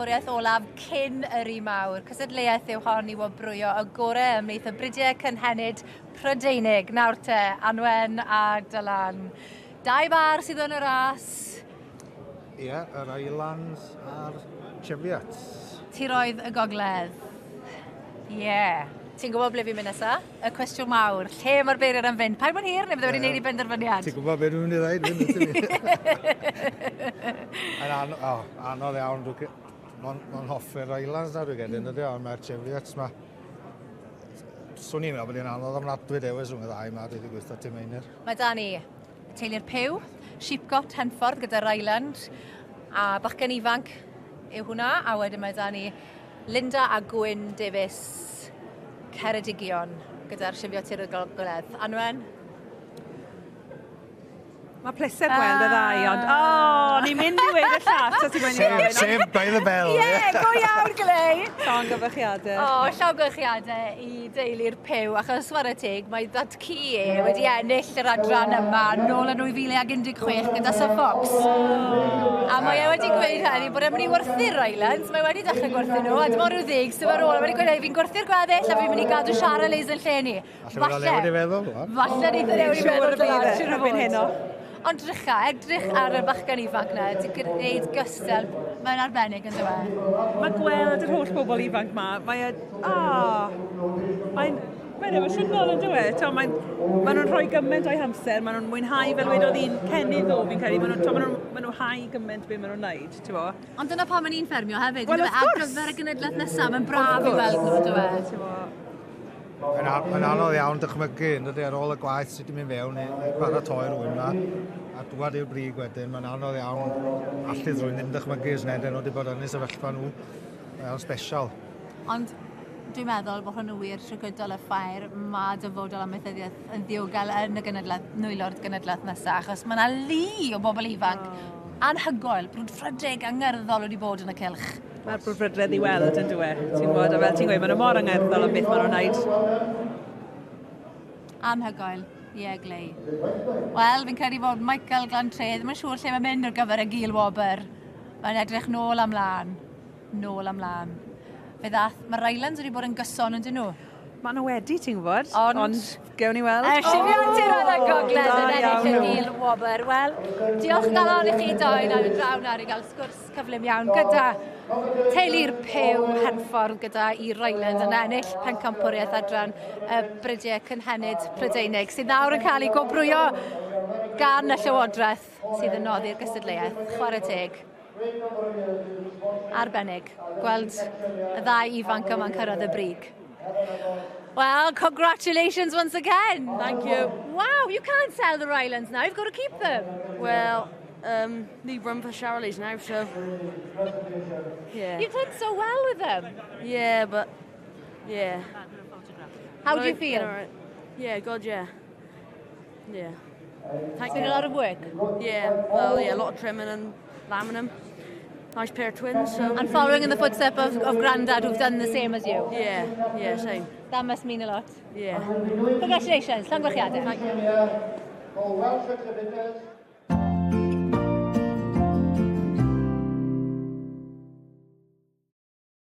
Pencampwriaeth olaf cyn yr un mawr. Cystadleuaeth yw hon i wobrwyo y gorau ymhlith y bridiau cynhenid Prydeinig. Nawr te, Anwen a Dylan. Dau bar sydd yn y ras. Ie, yeah, yr Islands a'r Cheviots. Tiroedd y Gogledd. Ie. Yeah. Ti'n gwybod ble fi'n mynd nesa? Y cwestiwn mawr, lle mae'r beiriau yn fynd? Paid bod hir neu fydde wedi gwneud i benderfyniad? Ti'n gwybod beth dwi'n mynd i ddweud? Yn an oh, anodd iawn. Mae'n ma hoffi'r Islands na dwi'n credu, mm. ydy, ond mae'r Cheviots ma. Swn i'n meddwl bod hi'n anodd ofnadwy dewis rhwng y ddau yma, dwi wedi gweithio Tim Meinir. Mae da ni teulu'r Pew, Sheepcot, Henffordd gyda Ryland, a bachgen ifanc yw hwnna, a wedyn mae da ni Linda a Gwyn Davies Ceredigion gyda'r Cheviot Tir y Gogledd. Anwen? Mae pleser gweld y ddau, ond... O, oh, ni'n mynd i weud y llall, os ti'n mynd i ofyn. Saved by the bell. Ie, yeah, go iawn, Glei. Llongyfarchiadau. O, oh, llongyfarchiadau i deulu'r Pew, achos chwarae teg, mae dad-cu e wedi ennill yr adran yma nôl yn 2016 gyda Sir Fox. A mae e wedi gweud hynny bod e'n mynd i werthu'r Rylands, mae wedi dechrau gwerthu nhw, a dim ond rhyw ddeg sydd ar ôl. A wedi gweud, fi'n gwerthu'r gweddill a fi'n mynd i gadw Charolais yn lle ni. Falle bod o'n newid ei feddwl, wan. Falle neith e newid ei feddwl, Dylan, siŵr o fod. Ond drycha, edrych ar y bachgen ifanc na, di gwneud gystal, mae'n arbennig yn dweud. Mae gweld yr holl bobl ifanc ma, mae e, oh, mae'n mae'n emosiynol yn dweud. Mae'n, maen nhw'n rhoi gymaint o'i hamser, maen nhw'n mwynhau fel wedodd un Kenny ddo, fi'n credu, maen nhw'n maen nhw, maen nhw hau gymaint beth maen nhw'n wneud, ti'n bo. Ond dyna pam ni'n ffermio hefyd, well, ar gyfer y genedlaeth nesaf, mae'n braf i weld nhw, dweud. Mae'n mae'n anodd iawn dychmygu, yn dydy, ar ôl y gwaith sydd wedi mynd fewn i, i baratoi rhywun yma, a dŵad i'r brig wedyn, mae'n anodd iawn allu rhywun ddim dychmygu os ned nhw wedi bod yn eu sefyllfa nhw. Mae'n special. Ond dwi'n meddwl bod hwn yn wir trwy gydol y ffair, mae dyfodol amaethyddiaeth yn ddiogel yn y genedlaeth, nwylo'r genedlaeth nesaf, achos mae yna lu o bobl ifanc oh. anhygoel, brwdfrydig, angerddol wedi bod yn y cylch. Mae'r brwdfrydedd i weld yn dwi. Ti'n gwybod, a fel ti'n gweud, maen nhw mor angerddol am beth maen nhw'n wneud. Anhygoel. Ie, yeah, Glei. Wel, fi'n credu fod Michael Glantre ddim yn siŵr lle mae'n mynd ar gyfer y gil wobr. Mae'n edrych nôl am lan. Nôl am lan. Fe ddath, mae Rylands wedi bod yn gyson yn dyn nhw. Maen nhw wedi, ti'n gwybod. Ond, ond gewn ni weld. Y Sifion Tiroedd a Gogledd yn ennill y gil wobr. Wel, diolch galon i chi doi na mynd draw nawr i gael sgwrs cyflym iawn gyda teulu'r Pew Henffordd gyda i Ryland yn ennill pencampwriaeth adran y Brydiau Cynhenid Prydeinig sydd nawr yn cael ei gwobrwyo gan y Llywodraeth sydd yn noddi'r gystadleuaeth. Chwarae teg. Arbennig. Gweld y ddau ifanc yma'n cyrraedd y brig. Well, congratulations once again. Thank you. Wow, you can't sell the Rylands now. You've got to keep them. Well, need run for Charolais now, so... Yeah. You've done so well with them. Yeah, but... Yeah. How do you feel? Right. Yeah, good, yeah. Yeah. Thank it's been a lot of work. Yeah, well, yeah, a lot of trimming and lambing them. Nice pair of twins. So. And following in the footsteps of Grandad, who've done the same as you. Yeah, same. That must mean a lot. Yeah. Congratulations, llongyfarchiadau. Thank you.